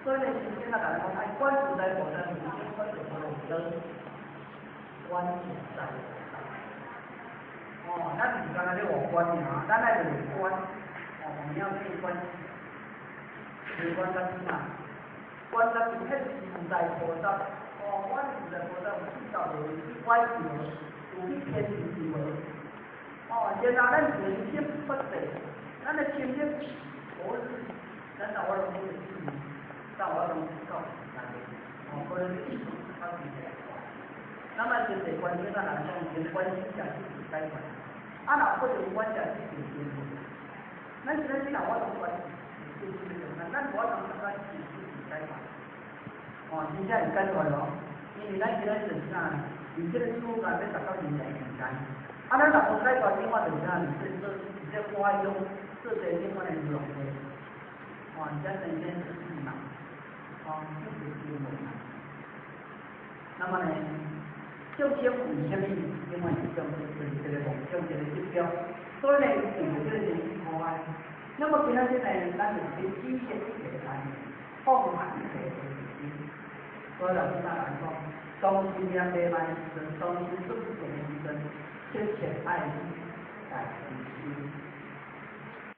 所以呢，聖經啊，共咱講愛觀自在菩薩，是觀自在菩薩，觀自在菩薩。哦，咱毋是干焦咧學觀爾，咱愛內觀。哦，我們要內觀，內觀啥物嘛？觀察一切自在菩薩。哦，觀自在菩薩有去到無？去歪去無？有去天庭去無？哦，然後咱明心不捨，咱的心念無咱到我攏總是到我攏到自在。哦，可能意思較直接。那麼真濟觀點啊，人講先觀心者是解脫，啊，若不用觀者是定定。咱是咱若我攏觀，就是咱無法度感覺是解脫。哦，真正會解脫咯，因為咱今仔就是啥？佇這個世間欲達到人來境界。啊，咱若無解脫，另外就是啥？這做這我用做這另外的浪費。哦，這神仙是嘛？哦，就是經文嘛。那麼呢，眾生為啥物永遠是眾生就是這個夢想，這個執著？所以呢，就這個是可愛。那麼今仔日呢，咱就是去解釋一個觀念，放下一切的心。所以老師來講，當心念袂慢時陣，當心出現的時陣，切切愛來提心。